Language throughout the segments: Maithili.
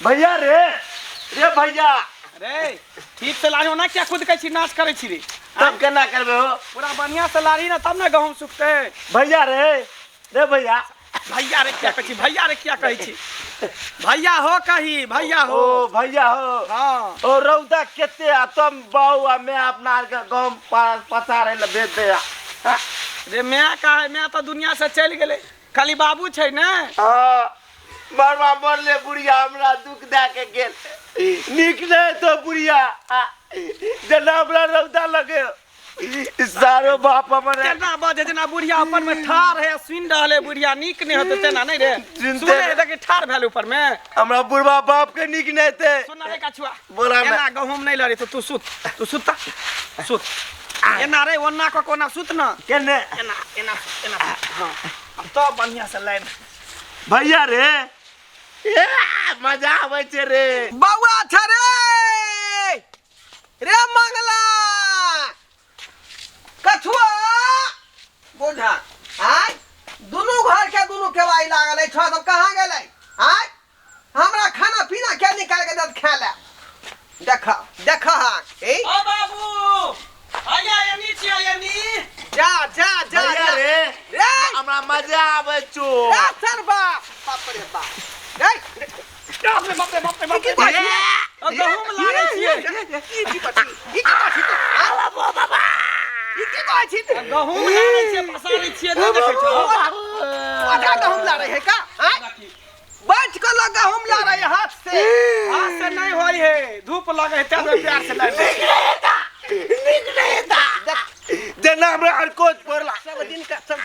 भैया रे, रे भैया। रे ठीक से लाही, ओना किया खुद कहै छी नाच करै छी रे? तब केना करबे हो? पूरा बढ़िया से लाही ना तब ना गहूम सुखतै। भैया रे, रे भैया। भैया रे किया कहै छी? भैया रे किया कहै छी? भैया हो कही, भैया हो। ओ भैया हो। हाँ। ओ रौदा केते आ तुम बाऊ आ मैं अपना आर के गहूम पसारे ले भेज दे। हाँ। रे मैं का है, मैं तो दुनिया से चलि गेलै, खाली बाबू छै ने। हाँ, मरवा मरले बुढ़िया हमरा दुख दए के गेल। नीक नहि तो बुढ़िया, जेना हमरा रौदा लगे सारो बाप हमर तेना बजे जेना बुढ़िया ऊपर में ठार है, सुनि रहल है बुढ़िया, नीक नहि होतै तेना नहि रे। सुनते सुनै है देखी ठार भेल ऊपर में। हमरा बुढ़वा बाप के नीक नहि हेतै। सुन रे कछुआ। बोला ना। एना गहूम नहि लड़े तो तू सुत, तू सुत, सुत एना रे, ओना कऽ कोना सुत न। केने? एना एना एना। हाँ, अब तो बढ़िया से लाइन। भैया रे, ए, मजा आबै छै रे। बौआ छ रे, रे मंगला कछुआ बोझा आय दुनू घर के दुनू केवाई लागल है। छो सब कहाँ गेलै? आय हमरा खाना पीना के निकाल के दत खाए ला। देख देख। हाँ ए ओ बाबू आया एनी छियै एनी। जा जा जा। भैया जा रे, रे हमरा मजा आबै छौ। रे सर बाप, बाप रे बाप। रे बाप रे बाप रे बाप रे बाप की रे। कहै छियै? ओ गहूम लारै छियै। ई की कहै छी? ई की कहै छी तू? ई की कहै छी तू? गहूम लारै छियै, पसारै छियै, नहि देखै छौ? आधा गहूम ला रहे है का? आँय? बैठ के लोग गहूम ला रहे है हाथ से। हाथ से नहीं होई है, धूप लगे है तब प्यार से लारै छियै। नीक नहि हेता, जेना हमरा अरकोच पड़ला। सब दिन का सब।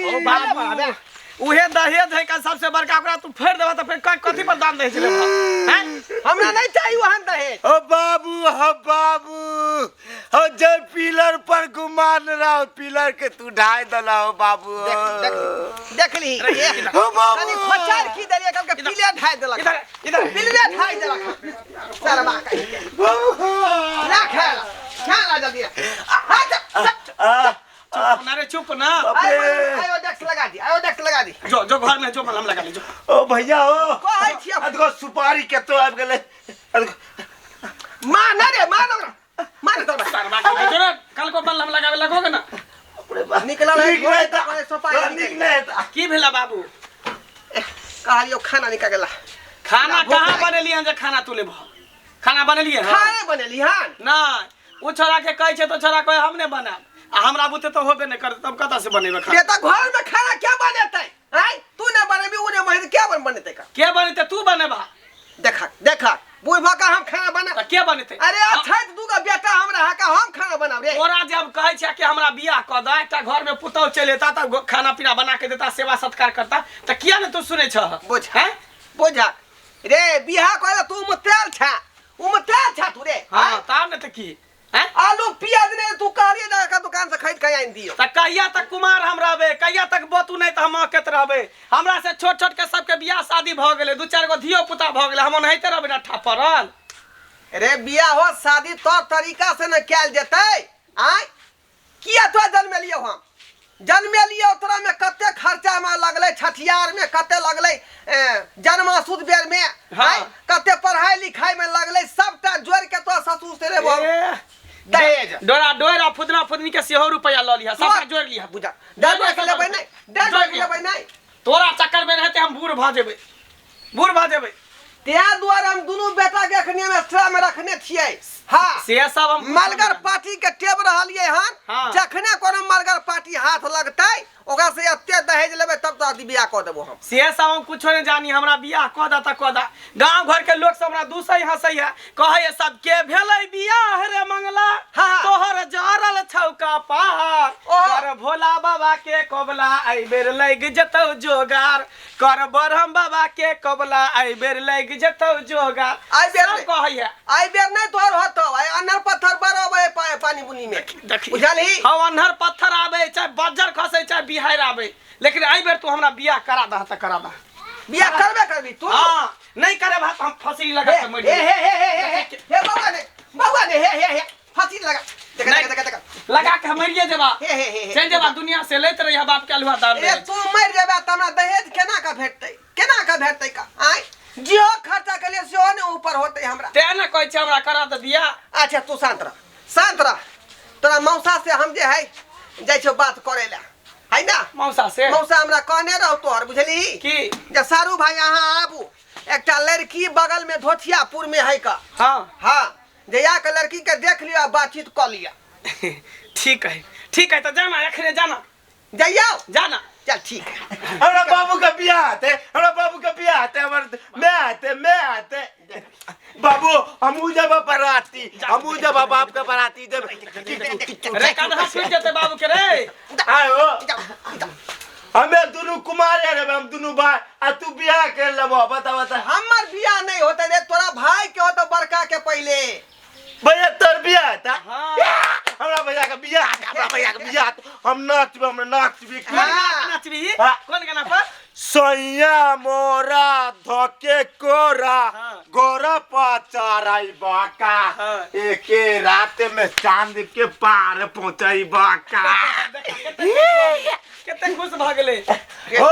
ओ बाबू, उहे दहेज है का सबसे बड़का, ओकरा तू फेर देबा तऽ फेर कथी पर दान दहेज लेबा हैं? हमरा नहीं चाहिए वहां दहेज। ओ बाबू, हो बाबू, हो जे पिलर पर गुमान रहा हो, पिलर के तू ढाई दला हो बाबू। देख देख देख ली। हो बाबू। कनी खोचार की देलिए कल के पीले ढाई देलक। इधर इधर। पीले ढाई देलक सरवा कहि के। बाबू ला खाला खाला जल्दी। हाथ आ, चुप ना रे, चुप ना। बाप रे। आयोडेक्स लगा दी, आयोडेक्स लगा दी। जो जो घर में जो मलहम लगा ले जो। ओ भैया हो। कहै छियै। अदको सुपारी केतो आबि गेलै। अदको मार ना रे, मार ओकरा, मार तोरा। सरवा के जो रे, कल को मलहम लगावे लगोगे ना। बाप रे बाप। निकलल है, नीक नहि हेता। सुपारी नीक नहि हेता। की भेला बाबू? कहलियो खाना निकाल गेला। खाना भूख कहाँ लागि। बनेलियै जे खाना तू लेबह? खाना बनेलियै हन? खाने बनेली हन? नहि, ओ छोड़ा के कहै छै तऽ छोड़ा कहै हम नहि बनायब, आ हमरा बुते तऽ होबे नहि करतै, तब कतऽ से बनेबै खाना? रे तऽ घर में खाना क्या बनेतै? आँय, तू नहि बनेबी, उ नहि बनेतै, क्या बनेतै का? के बनेतै? तू बनेबा। देखा देखा, बूढ़ भऽ के हम खाना बना? तऽ के बनेतै? अरे अछैत दूगो बेटा हमरा है का हम खाना बनाब रे? तोरा जब कहै छै कि हमरा बियाह कऽ दे, एकटा घर में पुतहु चलि एता तऽ खाना पीना बना के देता, सेवा सत्कार करता, तऽ किया ने तू सुनै छह? बुझ। हैं? बुझ रे, बियाह करे तू मुतैल छा, उ मुतैल छा तू रे। हाँ, तब ने तऽ की हैं? आलू प्याज ने तू कहलिए जा दुकान से खरीद के आनि दियो। तऽ कहिया तक कुमार हम रहबै? कहिया तक बोतू नहि तऽ हम अकेत रहबै? हमरा से छोट छोट के सबके बियाह शादी भऽ गेलै, दू चारि गो धियो पुता भऽ गेलै, हम ओनाहिते रहबै ना ठा पड़ल? रे बियाह हो शादी तौर तरीका से न कैल जेतै। आँय, किया तोरा जन्मेलियौ? हम जन्मेलियौ तोरा में कते खर्चा में लगलै, छठियार में कते लगलै, जन्माशुद्ध बेर में। हाँ। आँय, कते पढ़ाई लिखाई में लगलै, सबटा जोड़ के तोरा ससुर से रे बहु ए, दहेज। डोरा डोरा फुदना फुदनी के सेहो रुपया लऽ लिहा, सबटा जोड़ि लिहा। बुझा 1.5 लाख लेबै नहि, 1.5 लाख लेबै नहि। तोरा चक्कर में रहते हम बूढ़ भऽ जेबै, बूढ़ भऽ जेबै। तें दुआरे हम दुनू बेटा के एखनी हम एक्स्ट्रा में रखने छियै। हाँ, से सब हम मलगर पार्टी के टेब रहलियै हन। हाँ। जखने कोनो मलगर पार्टी हाथ लगतै ओकरा से एते दहेज लेबै तब तो बियाह कऽ देबो हम। से सब हम कुछो नहीं जानी, हमरा बियाह कऽ दऽ तऽ कऽ दऽ। गाँव घर के लोग सब हमरा दूसै हंसै है, कहै है सब के भेलै बियाह रे मंगला? हाँ। तोहर जरल छौ कपार। ओहो। कर भोला बाबा के कबला एहि बेर लागि जेतौ जोगार, कर ब्रह्म बाबा के कबला एहि बेर लागि जेतौ जोगार। एहि बेर सब नहि। कहै है। आइ बेर नहि तोहर होतौ, आइ अन्हर पत्थर बड़ अबै पानी बुनी में। देखी। बुझलही? हाँ, अन्हर पत्थर आबै चाहे बज्जर खसै चाहे बिहाड़ि आबै, लेकिन एहि बेर तू हमरा बियाह करा दह तऽ करा दह। बियाह करबे करबी तू? हाँ, नहीं करे भात हम फंसी लगा हे के मरि हे जेबै। हे हे हे हे हे बौआ ने, बौआ ने, हे हे हे फांसी लगा, देख। नहीं। देख देख देख। लगा के हम मरिए जेबा। हे हे हे हे। चलि जेबा दुनिया से, लैत रहिया बाप के अलुहा दाम। ए, तू मरि जेबा तऽ हमरा दहेज केना के भेटतै? केना के के भेटतै का आय जेहो खर्चा के लिए सेहो ने ऊपर होतै हमरा। तें ने कहै छै हमरा करा दे बियाह। अच्छा तू शांत रह, शांत रह। तोरा मौसा से हम जे है जाइ छौ बात करे ला, है ना? मौसा से? मौसा हमरा कहने रहो तोहर, बुझली की? जे सारू भाई अहाँ आबू, एकटा लड़की बगल में धोथियापुर में है का। हाँ। हाँ, जे आ के लड़की के देख लियो आ बातचीत कऽ लिअ। ठीक है, ठीक है, तो जाना एखने जाना। जाइयो? जाना। चल ठीक है। हमरा बाबू के बियाह हेतै, हमरा बाबू के बियाह हेतै, हमर मैं हेतै, मैं हेतै। बाबू हमहू जब बराती, हमहू जब बाप के बराती जब। रे कन्हा छूट जेतै बाबू के रे। आयो हमें दुनू कुमारे रहबै, हम दुनू भाई, आ तू बियाह कर लेबो। बता बता। हमर बियाह नहीं होते रे, तोरा भाई के होतो बड़का के पहले। भैया तोर बियाह हेता? हाँ। हमरा भैया के बियाह हेतै, हमरा भैया के बियाह हेतै। हम नाचबै, हमरा नाचबै। कोन गाना पर नाचबी? हाँ। कोन गाना पर? सैया मोरा धके कोरा, हाँ। गोरा पचाराई बाका, हाँ। एके रात में चांद के पार पहुंचाई बाका। कते खुश भऽ गेलै। हो।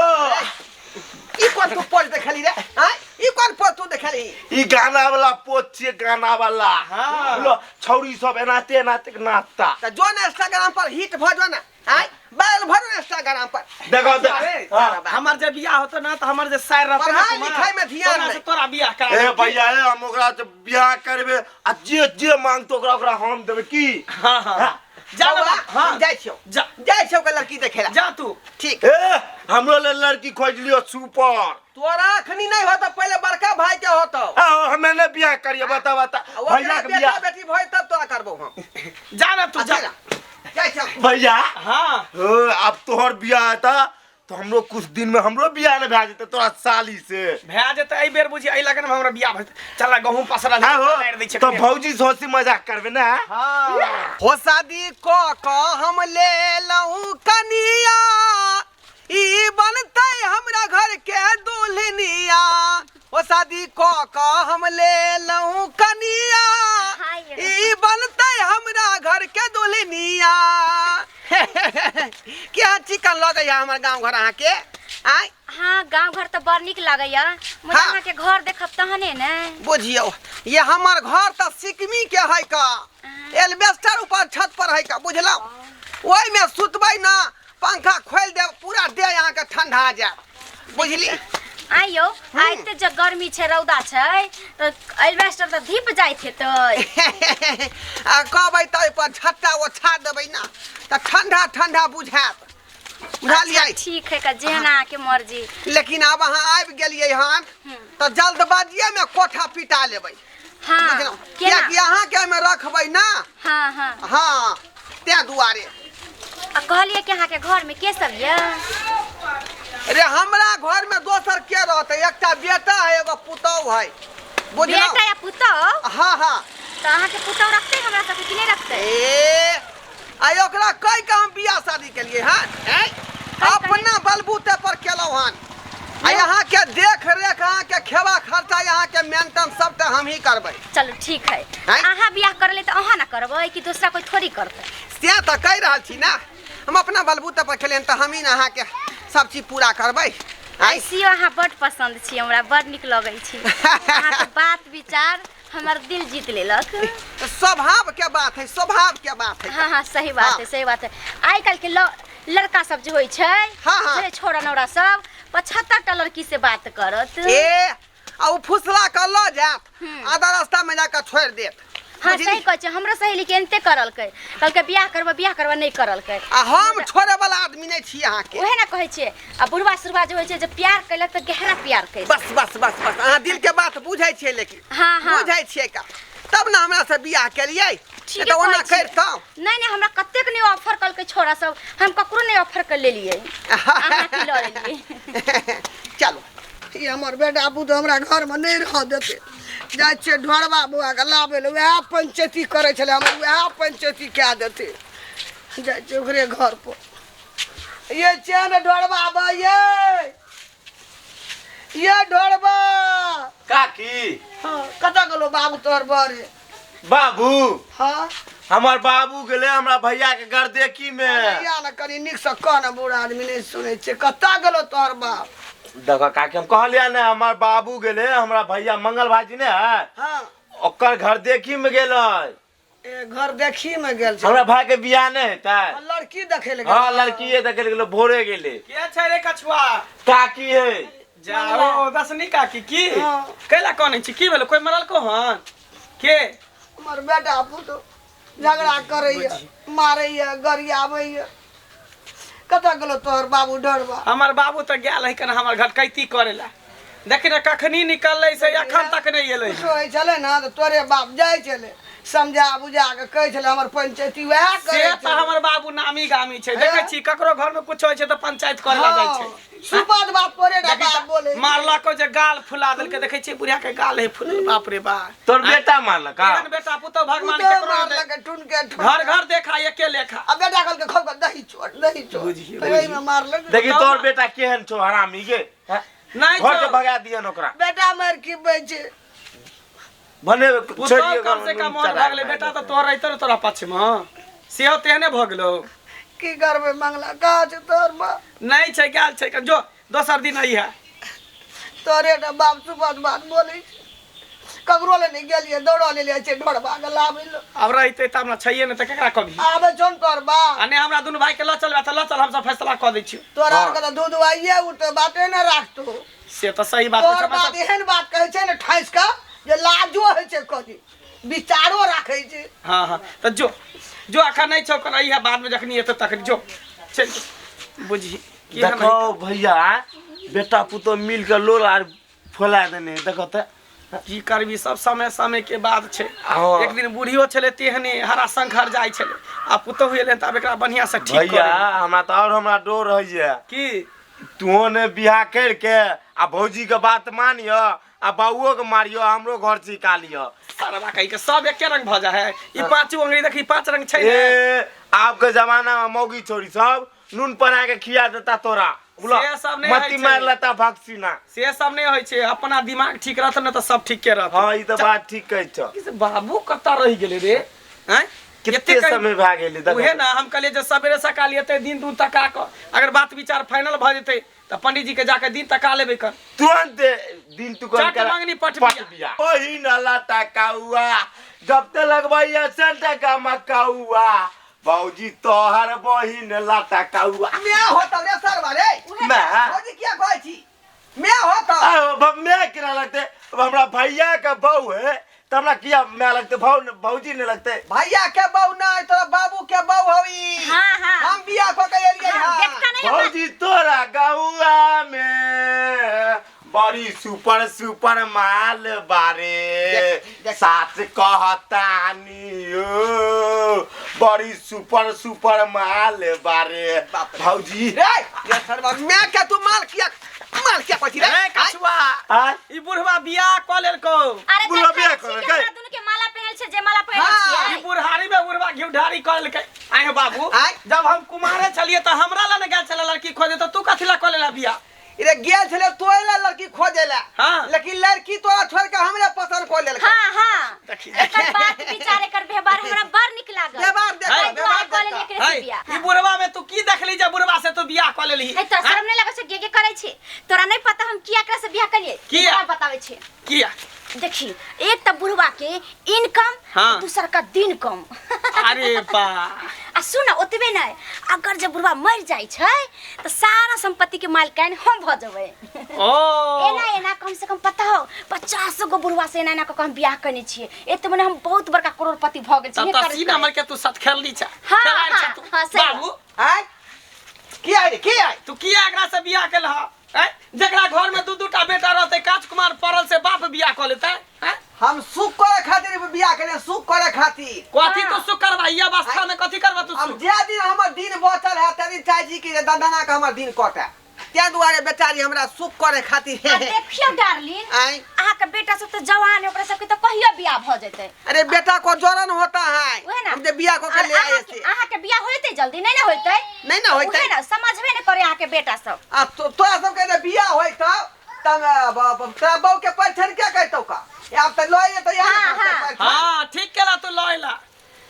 ई कोन तू पोज देखली रे? आय ई कोन पोज तू देखली? ई गाना वाला पोज छियै, गाना वाला। हाँ। लो छौरी सब एनाते एनाते नाचता। त जो ने इंस्टाग्राम पर हिट भ जो ना, आय वायरल भ जो इंस्टाग्राम पर। देखो देख। अरे, हाँ। हमर जे बियाह होतो ना त हमर जे सार रहतै ना पढ़ाई कुमार, लिखाई में ध्यान तोरा से नहीं। तोरा बियाह करा ए देब। भैया, ए हम ओकरा से बियाह करबे आ जे जे मांगतो ओकरा ओकरा हम देबे की? हाँ, हाँ। हाँ। जा ना बौआ, बा, हाँ। हम जाइ छियौ। जा। जाइ छियौ के लड़की देखे ला। जा तू। ठीक। ए हमरो ले लड़की खोज लियो सुपर। तोरा अखनी नहीं होतो, पहले बड़का भाई के होतो। हाँ, हमें ने बियाह करिए, बता बता। आ ओकरा भैया के बेटा बियाह। बेटी भई तब तोरा करबो हम। जा ना तू, जा। अच्छा, जाइ छियौ। भैया। हाँ। हो, अब तोहर बियाह हेता तो हमरो कुछ दिन में हमरो बियाह ने भए जेतै तोरा साली से। भए जेतै एहि बेर बुझी, एहि लगन में हमरा बियाह भए जेतै। चल गहूम पसरा हाँ हो, लारि दै छै तो कनि। भौजी से हंसी मजाक करबे ना? हाँ। हो शादी क क हम लेलहुँ कनिया, ई बनतै हमरा घर के दुल्हनिया। हो शादी क क हम लेलहुँ कनिया, ई बनतै हमरा घर के दुल्हनिया। क्या चिकन लगैया हमर गाँव घर अहाँके? आय। हाँ, गाँव घर तऽ बड़ नीक लगैया, मुदा हाँ। अहाँके घर देखब तहने ने। बुझियौ, ये हमर घर तऽ सिकमी के है का, एल्बेस्टर ऊपर छत पर है का, बुझलहुँ? ओहिमे सुतबै ना, पंखा खोलि देब, पूरा देह अहाँके ठंडा जायत, बुझली? आइयो, आइ तऽ जे गर्मी छै, रौदा छै, तऽ एल्बेस्टर तऽ धीप जाइत हेतै। आ कहबै तऽ ओहिपर छत्ता ओछा देबै ना तऽ ठंडा ठंडा बुझायत, बुझलियै? अच्छा, ठीक है का, जेहन अहाँके मर्जी। लेकिन आब अहाँ आबि गेलियै हन तऽ जल्दबाजिए में कोठा पिटा लेबै। हाँ, बुझलहुँ? केना? कियाकि अहाँके एहिमे रखबै ना। हाँ, हाँ। हाँ, तें दुआरे। आ कहलियै कि अहाँके घरमे के सब यऽ? रे हमरा घर में दोसर के रहतै? एकटा बेटा है, एगो पुतहु है, बुझलहुँ? बेटा या पुतहु? हाँ हाँ। तऽ अहाँके पुतहु रखतै हमरा सबके कि नहि रखतै? ए आइ ओकरा कहि के हम बियाह शादी केलियै हन, अपना बलबूते पर केलहुँ हन। आ अहाँके देख रेख, अहाँके खेबा खर्चा, अहाँके मेंटेन सबटा हमही करबै। चलू ठीक है। आँय? अहाँ बियाह करलै तऽ अहाँ ना करबै कि दूसरा कोई थोड़ी करतै? से तऽ कहि रहल छी ना, हम अपना बलबूते पर खेलियै तऽ हमही ने अहाँके सब चीज पूरा करबै। आँय? ऐसियो अहाँ बड पसंद छी हमरा, बड नीक लगै छी अहाँके बात विचार, हमर दिल जीत लेलक। स्वभाव के बात है, स्वभाव के बात है। हाँ हाँ, सही बात हाँ। है, सही बात है। आइ काल्हि के लड़का सब जे होइ छै, हाँ, हाँ। जे छोरा नौरा सब 75 टा लड़की से बात करत। ए आ ओ फुसला के लऽ जायत, आधा रास्ता में जाके छोड़ि देत। हाँ, बुझली? सही कहै छै। हमरो सहेली के एनते करलकै, कहलकै बियाह करबो, बियाह करबो, नहि करलकै। आ हम छोड़े वाला आदमी नहीं छी अहाँके। उहे ना कहै छियै। आ बुढ़वा सुढ़वा जे होइ छै, जे प्यार केलक तऽ गहरा प्यार केलक। बस बस बस बस, अहाँ दिल के बात बुझै छियै लेकिन। हाँ, हाँ। बुझै छियै का, तब ना हमरा से बियाह केलियै। ठीके तऽ ओना कहै छियै। करितहुँ। नहीं नहीं, हमरा कतेक नहीं ऑफर कलकै छोरा सब, हम ककरो नहीं ऑफर कर लेलियै, अहाँके लऽ लेलियै। चलो। ई हमर बेटा पुतहु हमरा घरमे नहि रहऽ देतै। जाइ छियै ढोरबा बौआके लाबै लए, उएह पंचैती करै छलै हमर, उएह पंचैती कए देतै। जाइ छियै ओकरे घरपर। ये छियै ने ढोरबा बा, ये ढोरबा। काकी। हाँ, कतऽ गेलो बाबू तोहर बड़े? बाबू? हाँ। हमर बाबू गेलै हमरा भैया के गरदेखी में। भैया ने कनी नीक से कह ने, बूढ़ आदमी नहीं सुनै छै। कतऽ गेलो तोहर बाप? देखो काकी, हम कहलियै ने, हमर बाबू गेलै, हमरा भैया मंगल भाईजी ने है, हाँ। ओकर घर देखी में गेलै। ए, घर देखी में गेल छै? हमरा भाई के बियाह नहि हेतै। आ, लड़की देखे लए गेल? हाँ, लड़कीए देखे लए गेलै, भोरे गेलै। के छै रे कछुआ? काकी है। जाओ दसनी काकी की। हाँ। कैला कनै छी? की भेलो? कोई मरल को हन के? हमर बेटा पुतोह झगड़ा करैया, मारैया, गरियाबैया। कतऽ गेलो तोहर बाबू डरबा? हमर बाबू तऽ गेल है कन हमर घटकैती करेला। देखी ने, कखनी निकललै से एखन तक नहि एलै। कुछो होइ छलै ने तऽ तोरे बाप जाइ छलै, समझा बुझा कऽ कहै छलै, हमर पंचायती वएह से करै तऽ हमर बाबू नामी गामी छै। देखै छी, ककरो घर में कुछ होइ छै तऽ पंचायत करे ला जाइ छै। सुपत बाप तोरे देखी बाप तऽ बोले। मारलको जे गाल फुला देलकै। देखै छियै, बुढ़िया के गाल है फुलल। बाप रे बाप। तोर बेटा मारलक? एहन बेटा पुतोह भगवान पुतोह केकरो नहि दे। मारलक, टुनके ठुन। घर घर देखा एके लेखा। आ बेटा कहलकै, खौ कऽ दही चोर, दही चोर। बुझियौ, तऽ ओहिमे मारलक। देखी, तोर बेटा केहन छौ हरामी गे, हैं? नहि घर से छौ। भगा दियन ओकरा। बेटा मारि की छै? भने पुतोह छोड़िए। कम से कम मोन भऽ गेलै, बेटा तऽ तोहर रहितो ने तोरा पक्षमे, सेहो तेहने भऽ गेलौ। की करबै मंगला? कहाँ छै तोहर बाप? नहि छै, गेल छै, जो दोसर दिन अइहे। तोरे टा बाप सुपत बात बोलै छै। ककरो ले नहि गेलियै, दौड़ल एलियै छै ढोरबा के लाबै लए। आब रहितै तऽ हमरा छैहे नहि तऽ केकरा कभी। आबै छौ ने तोहर बाप? आ नहि, हमरा दुनू भाई के लऽ चलबै तऽ लऽ चल, हमसब फैसला कऽ दै छियौ। तोरा आरके तऽ दूध आइए उठते, बाते नहि राखतो। से तऽ सही बात तोहर छै, हमरा बाप एहन बात कहै छै ने ठाँसि कऽ जे लाजो होइ छै, कभी विचारो राखै छै। हँ हँ, तऽ जो जो, अखन नहि छौ कन, अइहे बादमे, जखनी एतौ तखनी जो। चल जो। बुझही केहन देखो भैया, बेटा पुतोह मिल के लोल आर फैला देने, देखो तऽ। है। की करबी, सब समय समय के बात छै। हँ। एक दिन बूढ़ियो छलै तेहने, हरा शंखर जाइ छलै, आ पुतोहु एलै तऽ आब एकरा बढ़िआँ से ठीक भैया, करै। हमरा तऽ और हमरा डर होइए। की? तू ने बियाह कर के आ भौजी के बात मानियो आ बाबुओ के मारियो, हमरो घर से निकालियो। सरवा कहि के सब एके रंग भऽ जाइ है। ई पाँचो अंगुरी देखी, पाँच रंग छै ने। ए, आबके जमाना में मौगी छोरी सब नून पना के खिया देता तोरा, बुझलो? से सब नहि मती होइ छै। मार लेता भक्सीना। से सब नहि होइ छै, अपना दिमाग ठीक रहत ने तऽ सब ठीके रहत। हाँ, ई तऽ बात ठीक कहै छौ। ई से बाबू कतऽ रहि गेलै रे? आँय, कते कहि- समय भए गेलै देखो। उहे ने हम कहलियै जे सबेरे सकाल एतै, दिन दून तका कऽ अगर बात विचार फाइनल भऽ जेतै तऽ पंडीजी के जाके दिन तका लेबै कन। तुरंत दिन तू चट मंगनी पट बिया। बिया ओही नला टकाउआ जब ते लगबैया से टका मकाउआ, भौजी तोहर बहिन लाटा काउआ। मैं होता रे सरवा रे। मैं भौजी किया कहै छी? मैं होता। आहो, मैं केना लगते? अब हमरा भैया के बहू है तऽ हमरा किया मैं लगते? भौ भौजी नहीं लगते? भैया के बहू नहीं, तोरा बाबू के बहू हवी। हाँ, हाँ। हम बियाह कऽ के एलियै। हाँ, हाँ। देखता नहीं हमरा। भौजी, तोरा गौआ में बड़ी सुपर सुपर माल बारे। देख, देख। साच कहतानी ओ, बड़ी सुपर सुपर माल बारे। बाप रे। भौजी। रे रे सरवा, मैं के तू माल किया, माल किया कहै छी रे? ए कछुआ, आय? ई बुढ़वा बियाह कऽ लेलकौ। अरे बुढ़वा देखै बियाह छी कऽ कि लेलकै? हमरा दुनू के माला पहिरल छै, जे माला पहिरल हाँ। ई छियै। बुढ़ारी में बुढ़वा घिउ ढारी कऽ लेलकै। आइ हे बाबू, आँय? जब हम कुमारे छलियै तऽ हमरा लए ने गेल छलै लड़की खोजे, तऽ तू कथी लए कऽ लेला बियाह? रे, गेल छलै तोरे ला लड़की खोजे ला। हाँ। लेकिन लड़की तोरा छोड़ के हमरे पसंद कऽ लेलकै। हाँ हाँ। देखी। एकर बात विचार, एकर व्यवहार हमरा बड़ नीक लागल। व्यवहार देखो, एहि दुआरे व्यवहार कऽ लेलियै देखो। एकरे से है, बियाह। ई बुढ़वा में तू की देखली जे बुढ़वा से तू बियाह कऽ लेलही? है, तोरा शरम नहि लगै छै? गे गे करै छी। तोरा नहि पता हम किया एकरा से बियाह केलियै? किया? तोरा बताबै छी। किया? देखी, एक तऽ बुढ़वा के इनकम, हाँ। दूसर का दिन कम। अरे बा। आ सुन, ओतबे नहि, अगर जे बुढ़वा मरि जाइ छै तऽ सारा संपत्ति के मालिकाइन हम भऽ जेबै। ओ। एना एना कम से कम पता हो 50 गो बुढ़वा से एना एना कऽ के हम बियाह कने छियै। एते मने हम बहुत बड़का करोड़पति भऽ गेल तब छी। तऽ सी नंबर के तू सत खेलनी छ। हाँ, खेलाड़ हाँ, छ तू। हाँ, सही। बाबू। आँय, की आइ रे, की आइ? तू किया एकरा से बियाह केलह? आँय, जकरा घर में दू दूटा बेटा रहतै, काच कुमार पड़ल से बाप बियाह कऽ लेतै? आँय? हम सुख करे खातिर बियाह केलियै, सुख करे खातिर। कथी हाँ। तू सुख करबा? ई अवस्था में कथी करबा तू हम सुख? जे दिन हमर दिन बचल है ते दिन चाहै छी कि जे दंदना के हमर दिन कटे, ताहि दुआरे बेचारी हमरा सुख करे खातिर। आ देखियौ डार्लिंग, आँय? अहाँके बेटा सब तऽ जवान है, ओकरा सबके तऽ कहियो बियाह भऽ जेतै। अरे, बेटा को जलन होता है। उहे ना। हम जे बियाह कऽ के और ले आए अहाँके से अहाँके बियाह होइतै जल्दी? नहि ने होइतै। नहि ने होइतै। उहे ना, समझबे नहि करे अहाँके बेटा सब। आ तोरा सबके जे बियाह होइत तब तोरा बहू के परिछन के करतौ का? आब तऽ लऽ जेतै यहाँ हाँ, ने करतै हाँ। परिछन। हाँ, ठीक केला तू लऽ एला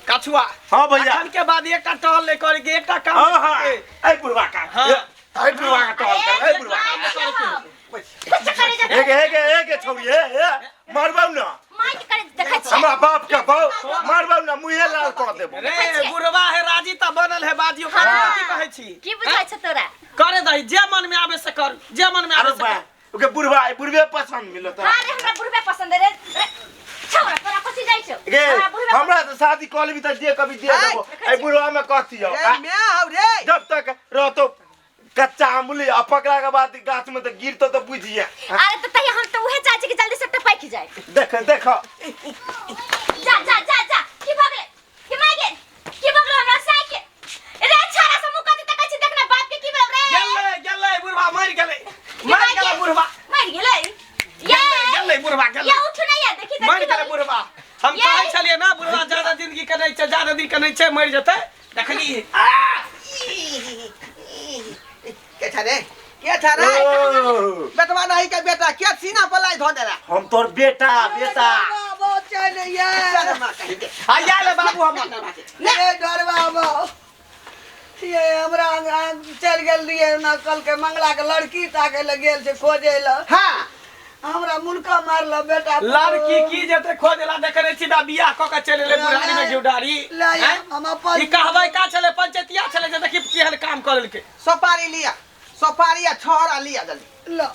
कछुआ। हाँ, भैया। अखन के बाद एकटा टहल नहि करे के, एकटा काम हाँ नहि हाँ करे के। ऐ बुढ़वा का। हाँ। ए बुढ़वा के टहल कर ए बुढ़वा कुछ करे जा एगे एगे एगे छौरी ए ए मारबौ ना माइक करे देखै छी हमरा बाप के बाप मारबौ ना मुहे लाल कर देबो रे बुढ़वा है राजी त बनल है बाजी ओकरा हाँ। की कहै छी की बुझाइ छ तोरा करे दही जे मन में आवे से कर जे मन में आवे अरे से बा कर। ओके बुढ़वा बुढ़वे पसंद मिलत हां रे हमरा बुढ़बे पसंद रे रे, छौरा तोरा कथी जाइ छौ गे हमरा बुढ़बे हमरा तो शादी कऽ लेबी तऽ जे कभी दे देबो ए बुढ़वा में कथी हो रे मैं हौ रे जब तक रहतो कच्चा आमुली आ पकड़ा के बाद गाछ में तो गिरतो तो बुझिए अरे तो तहिया हम तो उहे चाहै छी कि जल्दी से टपकि जाए देख देख जा जा जा जा की भऽ गेलै की माय गेल की भऽ गेलै हमरा साइ के रे छाड़ा से मुँह कथी तकै छी देखना बाप के की भेल रे गेलै गेलै बुढ़वा मरि गेलै की मरि माय गेलै गेल? बुढ़वा मरि गेलै ये गेलै बुढ़वा गेलै ये उठ नहीं है देखी मरि गेलै बुढ़वा हम ये। कहै छलियै ना बुढ़वा ज्यादा जिंदगी के नहि छै ज्यादा दिन के नहि छै मरि जेतै देखली आ के छ रे के छ रे ओ, बेटवा नहीं के बेटा के सीना पर लाई धो देला हम तोर बेटा बेटा बाबा चल ये चल मां कही दे आ आयल बाबू हमर ये डर बाबा ये हमरा अंग चल गेल रहियै ना कल के मंगला के लड़की ताके लए गेल छै खोजे लए हां हमरा मुनका मारल बेटा लड़की की जेते खोजला देखने छी बा बियाह क के चलि एलै बुढ़ारी में घिउडारी ले हैं? हम अपन ई कहबै का छलै पंचायतिया छलै जे देखी केहन काम कऽ लेलकै सोपारी लिया सोपारी आ छोहरा लिया जल्दी ल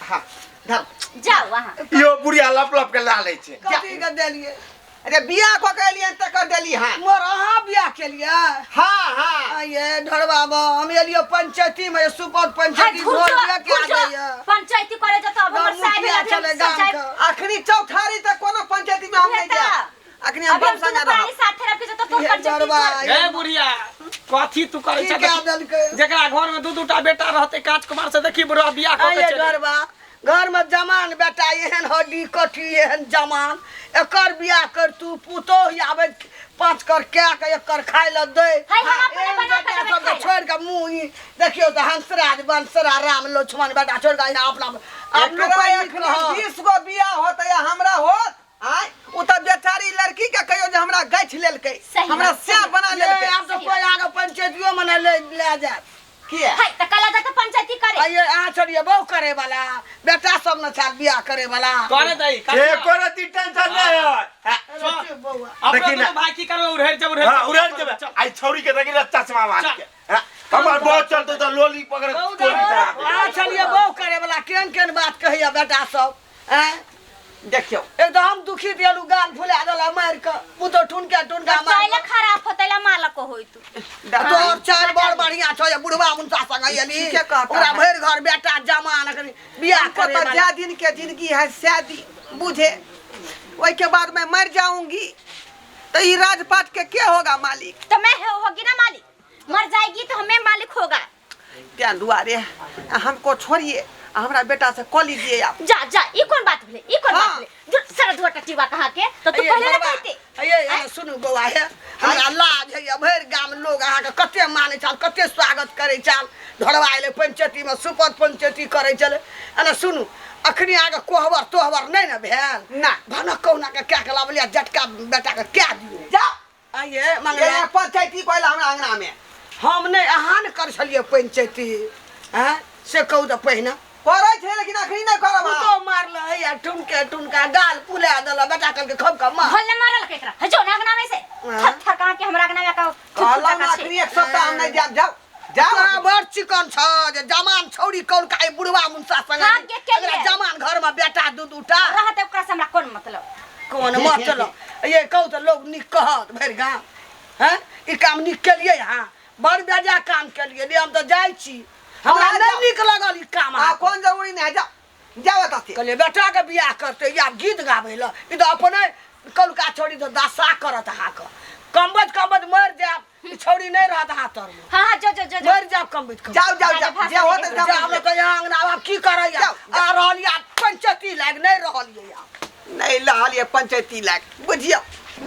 हाँ धर जाओ वहाँ यो बुढ़िया लप लप के ला लै छै कथी के देलियै अरे बियाह कऽ के एलियन तकर देली हाँ मोर अहाँ बियाह केलियै हाँ हाँ ये ढोरबा बा हम एलियो पंचायती में सुपौल हाय पंचायती घुर ढोर जो लेके घुर आ जो जाइए पंचायती करे जो तो अब हमर साहब मुखिया अभी हम छलै गाम सब के। अखनी चौठारी तक कोनो पंचायती में हम नहीं उहे जाए अखनी हम अभी हम बाप संगे दुनू प्राणी रहब साथे रह के जो तो तोर ये पंचायती डरबा कर। हे बुढ़िया कथी तू करै की छै कए देलकै जेकरा घर में दू दूटा बेटा रहते कांच कुमार से देखी बुढ़वा बियाह कऽ के आइए चलि एलै। डरबा घर में जमान बेटा एहन हड्डी कठी एहन जमान एकर बियाह कर तू पुतोह आबै पाँच कर कए के एकर खाय लए दै हाय, हम अपने एहन बना के बेटा देबै सबके खाय लए। छोड़ि के मुँह ई देखियौ तऽ हंसराज बंसरा राम लक्ष्मण बेटा छोड़ि के यहाँ अपना आब एकरा लोक एखनी 20 गो बियाह होतै आ हमरा होत आय उ तऽ बेचारी लड़की के कहियो जे हमरा गछि लेलकै सही हमरा बात, सैह सही बना लेलकै आब तऽ कोइ आगे पंचायतियो मे नहि ले लए जायत किया हाय त कला जाके पंचायती करे आइए अहाँ छोड़िए बहु करे वाला बेटा सब न छाल बियाह करे वाला करे दही एको रति टेंशन नहीं है बौआ अपना देखी ना। दुनू भाई की करबै उड़ेर जब उड़ेर हाँ उड़ेर जेबे आई छौरी के देखी चश्मा मार के हाँ, हमर बहुत चलतो तो लोली पकड़ के टोली चढ़ा दे। अहाँ छलिए बहु करे वाला केहन केहन बात कहैया बेटा सब आँय देखियौ एकदम दुखी दियलु गाल फुला देला मारि के पुतो ठुनका ठुनका मार चाइले खराब होतै ला मालक होई तू तोर चाल बड़ बढ़िया छौ ये बुढ़वा मुनसा संग अयली ठीके कहता ओकरा है। भरि घर बेटा जमान अखन बियाह हमको करे तो वाला। जा दिन के जिंदगी है शादी बुझे वही के बाद मैं मर जाऊंगी तो ये राजपाट के क्या होगा मालिक तो मैं है होगी ना मालिक मर जाएगी तो हमें मालिक होगा ध्यान दुआरे हमको छोड़िए हमरा बेटा से कह लीजिए आप जा जा ई कौन बात भेलै ई कौन बात हाँ। भेलै जो सारा धुआ टटीवा कहाँ के तो तू अये पहले ना घरबा, कहते अये अये सुनू बौआ हे हमरा लाज होइए भरि गाम लोग अहाँके कते मानै छल कते स्वागत करै छल ढोरबा एलै पंचायतीमे सुपत पंचायती करै छलै एना सुनू अखनी अहाँके कोहबर तोहबर नहि ने भेल ना। भनक कहुना के कए के लाबलियै जटका बेटाके कए दियौ जाओ आइए मंगला ये पंचायती कोइला हमरा अंगना में हम नहि अहाँ ने कर छलियै पंचायती आँय से कहू तऽ पहिने करै छै लेकिन अखनी नहि करब हम। पुतोह मारल हैया ठुनके ठुनका गाल फुला देलक बेटा कहलकै खब कऽ मार भल ने मारल के एकरा हे जो ना अंगना में से हाँ। थर थर कहाँ के हमरा अंगना में का कहलहुँ ने अखनी एक सप्ताह हम नहि जायब जाओ जाओ तोरा बड़ चिकन छ जे जमान छौड़ी कौन का बुढ़वा मुनसा संग हाँ, के केलिए? एकरा जमान घर में बेटा दू दूटा रहते ओकरा से हमरा कोन मतलब कोन मतलब ये कहू तऽ लोग नीक कहत भरि गाम हैं ई काम नीक केलिए अहाँ बड़ बेजा काम केलिए ले हम तऽ जाइ छी हमरा हाँ, नहि जाउ। नीक लगल ई काम आ अहाँके। कोन जरूरी नहि है जाओ जाओ एतऽ से कहलिए बेटाके बियाह करतै या गीत गाबै लए ई तऽ अपने कलुका छौड़ी तऽ दशा करत अहाँके कमबज कमबज मरि जायब ई छौड़ी नहि रहत अहाँ तरमे हाँ हाँ जो जो जो जो मरि जायब कमबज कमबज जाओ जाओ जाओ जे होत जा हमरा तऽ यहाँ अंगना आब की करैया जाउ, जाउ। आ रहल या पंचायती लाग नहि रहल ये आब नहीं लहल ये पंचायती लायक बुझियो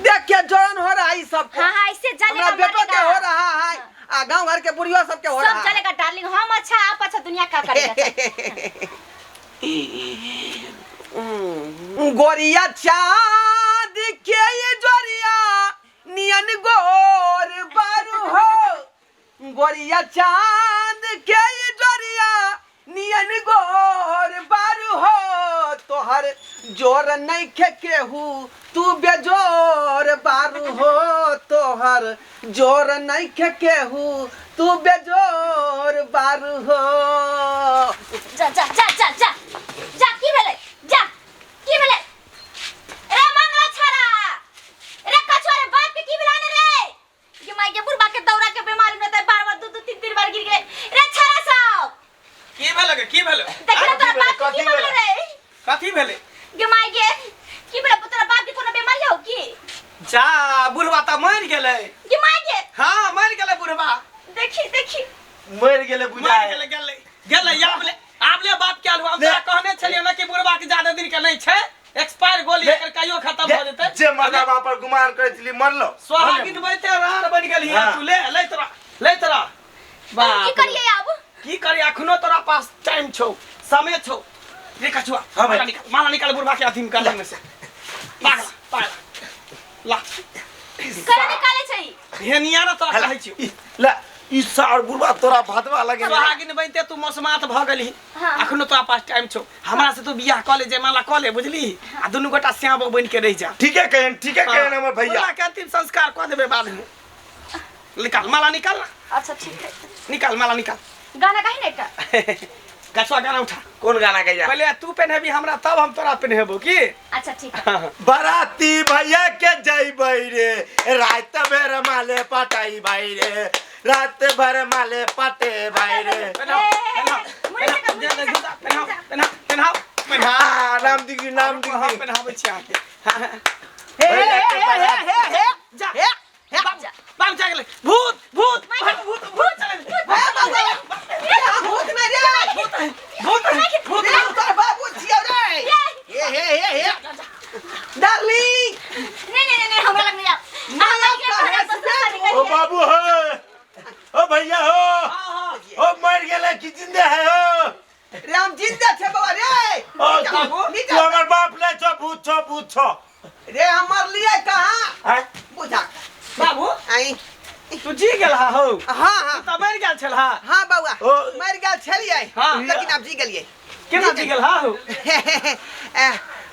देख के जलन हो रहा है ई सबको हाँ हाँ ऐसे जलेगा हमरा बेटो के मरेगा। हो रहा है आ गांव घर के बुढ़ियो सबके हो सब रहा है जलेगा डार्लिंग हम अच्छा आप अच्छा दुनिया का करेगा गोरिया चाँद के ये जोरिया नियन गोर बारू हो गोरिया चाँद के नियन गोर बारू हो तोहर जोर नइखे केहू तू बेजोर बारू हो तोहर जोर नइखे केहू तू बेजोर बारू हो। जा जा जा जा जा जा की भेलै जा की भेलै रे मंगला छाड़ा रे कछुआ रे बाप के की भेलै ने रे ये माई के बुढ़बा के दौरा के बीमारी में त बार बार दू दू तीन तीन बार गिर गेलै रे छाड़ा सब। की भेल गे की भेल? देखला तोरा बाप के की कथी भेलै रे? कथी भेलै गे माई गे की भेलै तोरा बाप के कोनो बीमारी हौ की? जा बुढ़वा त मरि गेलै। गे माई गे। हाँ मरि गेलै बुढ़वा। देखी देखी मरि गेलै मरि बुझाय गेलै गेलै गेलै। आबले आबले बात कयल हुआ हम तोरा कहने छलियौ ने कि बुढ़वा के ज्यादा दिन के नहीं छै, एक्सपायर गोली एकर कहियो खत्म भऽ जेतै। जे मरदा बाप पर गुमान करै छली मरलो। सोहागिन बनते रार बनि गेलही। हाँ। तू ले ले तोरा ले तोरा। की बाप रे। करिए आब? की करी अखनो तोरा पास टाइम छौ समय छौ रे कछुआ। हाँ भाई। माला निकाल माला निकाल बुढ़वा के अथी में गर्दन में से। पागल पागल ला करे निकाले छै हेनिया ना तोरा कहै छियौ। ला ई सार बुढ़वा तोरा भातवा लगे। सोहागिन बनते तू मौसमात भऽ गेलही। हाँ। अखनो तोरा पास टाइम छौ, हमरा से तू बियाह कऽ ले जयमाला कऽ ले बुझली, आ दुनू गोटा श्याम बनि के रहि जा। ठीके कहन ठीके कहन हमर भैया। बुढ़वा के अंतिम संस्कार कऽ देबै बाद में। निकाल माला निकाल ना। अच्छा ठीक है निकाल माला निकाल। गाना गाही ना एकटा। कछुआ गाना उठा। कोन गाना गैया? पहले तू पहनेबी हमरा तब हम तोरा पहनेबो की। अच्छा ठीक है। बाराती भैया के जइबै रे रात भर माले पटाई भाई रे रात भर माले पटे भाई रे। पहनाओ पहनाओ पहनाओ पहनाओ पहनाओ पहनाओ। हाँ नाम दिगी नाम हम दिगी। पहनाबै छी अहाँके। हाँ, हाँ। हे हे हे हे हे हे जा हे हे बाप बाप जा गेलै भूत भूत भूत भूत चले हे बाबू हे भूत नहीं रे भूत है भूत है भूत रे तोर बाबू छियौ रे। हे हे हे हे डार्लिंग नहीं नहीं नहीं हमरा लग नहीं आओ। नहीं आओ, ओ बाबू हो ओ भैया हो ओ मर गेलै कि जिंदे है हो? रे हम जिंदा छे बाबा रे। ओ बाबू, तू हमर बाप ले छो भूत छो भूत छो। रे हम मरलिए कहाँ? हैं? बुझा बाबू आई तू जी गेल हा हो? हाँ हाँ तू त मरि गेल छल हा? हाँ बउआ ओ। मर गेल छलियै हाँ। लेकिन अब जी गेलियै। केना जी गेल हा हो?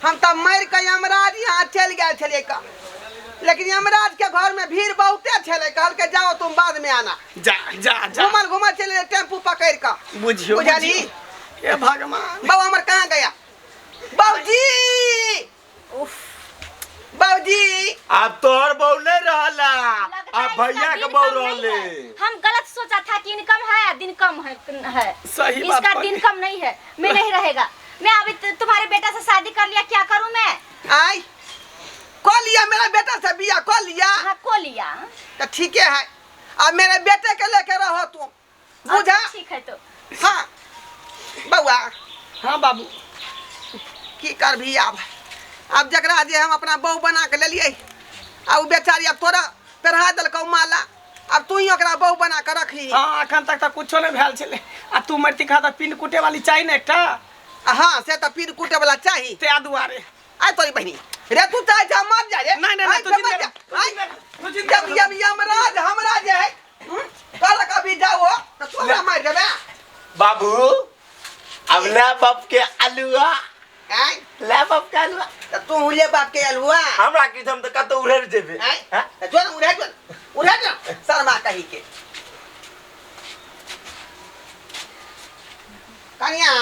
हम तऽ मरि के यमराज यहाँ चलि गेल छलियै का, लेकिन यमराज के घर में भीड़ बहुते छलै, कहलकै जाओ तुम बाद में आना। जा जा जा घूमल घूमल चलि टेम्पू पकड़ि कऽ। बुझियो बुझली? बुझियो। हे भगवान। बउआ हमर कहाँ गया? बाबूजी बाबूजी अब तोहर बहू नहीं रहला लगता अब है भैया इसका के दिन बहू कम नहीं रहले। है। हम गलत सोचा था कि इनकम है दिन कम है, है। सही बात इसका कहली। दिन कम नहीं है, मैं नहीं रहेगा। मैं अभी तुम्हारे बेटा से शादी कर लिया, क्या करूं मैं? आई कह लिया मेरा बेटा से बियाह कह लिया। हाँ को लिया तो ठीक है, अब मेरे बेटे के लेके रहो तुम बुझा? अच्छा, ठीक है तो। हाँ बउआ। हाँ बाबू की करभी आब? अब जकरा जे हम अपना बहू बना के लेलियै आ उ बेचारी अब तोरा पेढ़ा देलकौ माला, अब तू ही ओकरा बहू बना के रखही। हाँ अखन तक तऽ कुछो नहीं भेल छलै आ तू मरती खा तऽ पिन कुटे वाली चाही ने एकटा। हाँ से तऽ पिन कुटे वाला चाही। ते दुआरे आय तोरी बहिनी रे तू चाहे जा मर जा रे। नहीं नहीं नहीं आय तू मर जिंदा जा। रह, तू आय जिंदा रह, तू जिंदा जब रह। जब यमराज हमरा जे है कहलक अभी जाओ तऽ तू हमरा मारि देबे। बाबू अब ले बाप के अलुआ। आय ले बाप के अलुआ। तऽ तू ले बाप के अलुआ। हमरा की हम तऽ कतौ उड़ेर जेबे। आय तऽ जो ने उड़े जो उड़े जो शर्मा कही के। कनिया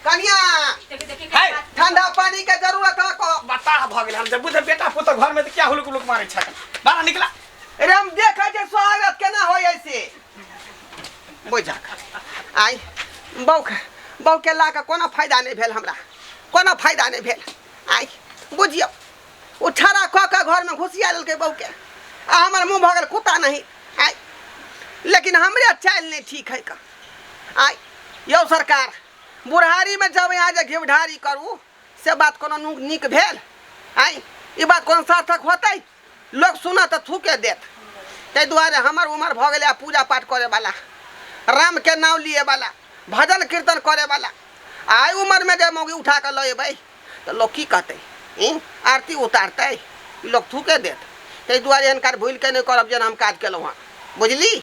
कनिया देखी देखी है। ठंडा पानी के जरूरत है को। बताह भऽ गेल हम जब बुझे बेटा पुतोह घर में तऽ क्या हुलुक हुलुक मारै छै। बाहर निकला। रे हम देखै छै स्वागत केना होइ ऐसे बुझा। आई बौख बौ के ला के कोनो फायदा नहीं भेल हमरा, कोनो फायदा नहीं भेल। आई बुझियौ ओ ठड़ा कऽ के घर में घुसिया लेलकै बहू के आ हमर मुँह भऽ गेल कुत्ता नहीं। आई लेकिन हमरे चालि नहीं ठीक है का। आई यौ सरकार बुढ़ारी में जब यहाँ जे घिवढारी करू से बात कोनो नीक भेल? आई ई बात कोनो सार्थक होतै? लोक सुनत तऽ थूके देत। ताहि दुआरे हमर उमर भऽ गेलै पूजा पाठ करैवला, राम के नाम लिएवला, भजन कीर्तन करैवला। आइ उमरमे जे मौगी उठा कऽ लऽ अयबै तऽ लोक की कहतै? आरती उतारतै? लोक थूके देत। ताहि दुआरे एहन काज भूलि कऽ नहि करब जेना हम काज केलहुँ हँ, बुझली?